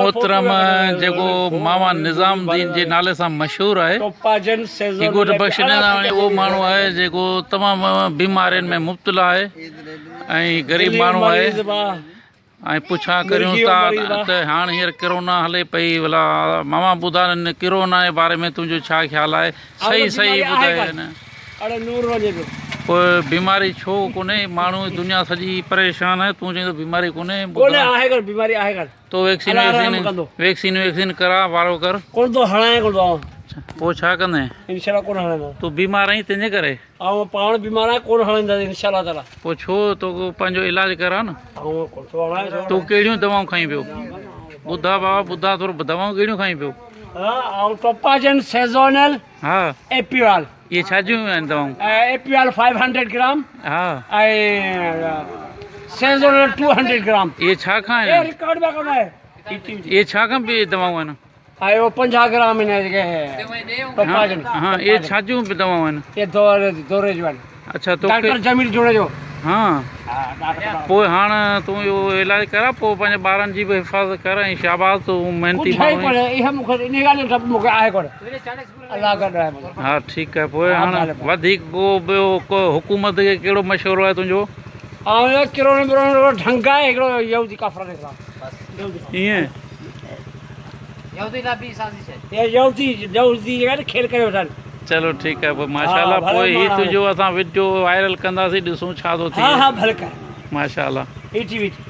محترم جيڪو ماما نظام الدين جي نالي سان مشهور آهي. هي ڳوٺ بخش نظاماڻي اهو ماڻهو آهي جيڪو تمام بيمارين ۾ مبتلا آهي ۽ غريب ماڻهو آهي ۽ پڇا ڪريون ٿا ته هاڻ هينئر ڪرونا هلي پئي ڀلا ماما ٻڌاء ان ڪرونا جي باري ۾ تنهنجو ڇا خيال آهي صحيح صحيح ٻڌاء نه پوء بيماري ڇو ڪونهي ماڻهو دنيا سڄي پريشان آهي تون چئين ٿو بيماري ڪونهي ڪونهي آهي ڪر بيماري آهي ڪر تو ويڪسين ويڪسين ويڪسين ويڪسين ڪرا وارو ڪر ڪون ٿو هڻائين ڪون ٿو آئون پوء ڇا ڪندين انشاء الله ڪون هڻائيندو تون بيمار آهين تنهنجي ڪري آئون پاڻ بيمار آهيان ڪون هڻائيندس انشاء الله تعالي پوء ڇو تو پنهنجو علاج ڪرا نه آئون ڪون ٿو هڻائين تون ڪهڙيون دوائون کائين پيو ٻڌا بابا ٻڌا ٿورو دوائون ڪهڙيون کائين پيو ها آئون ٽوپاجن سيزونل ها ايپيوال اهي ڇا جون آهن دوائون؟ ايپيوال فائيو هنڊريڊ گرام ها ۽ سيزونل ٽو هنڊريڊ گرام. اهي ڇا کان آهن؟ اهي رڪارڊ پيا ڪندا آهن. اهي ڇا کان به دوائون آهن؟ ۽ اهو 50 گرام آهن جيڪي ٽوپاجن. ها اهي ڇا جون به دوائون آهن؟ اهي دوري جون آهن. اڇا توکي ڊاڪٽر جميل جوڻيجو. ها پوء هاڻ تون اهو علاج ڪرا پوء پنهنجي ٻارن جي به حفاظت ڪر ۽ شاباس تون محنتي ماڻهو آهين. اها مون کي انهي ڳالهه جو ڊپ مون کي آهي ڪونه. الله گڏ آهي منهنجو. ها ٺيڪ آهي پوء هاڻ وڌيڪ ڪو ٻيو ڪو حڪومت کي ڪهڙو مشورو آهي تنهنجو؟ آئون اهو ڪروڙن ٻروڙن جو ڍنگ آهي هڪڙو يهودي ڪافرن جي خلاف. ائين. يهودي لا ٻي سازش آهي. اهي يهودي يهودي جيڪا آهن کيل ڪري ويٺا آهن. چلو ٺيڪ آهي پوء ماشاءالله پوء هي تنهنجو اسان وڊيو وائرل ڪنداسين ڏسون ڇا ٿو ٿئي. ها ها ڀلي ڪر. ماشاءالله. هي ٽي وي تي.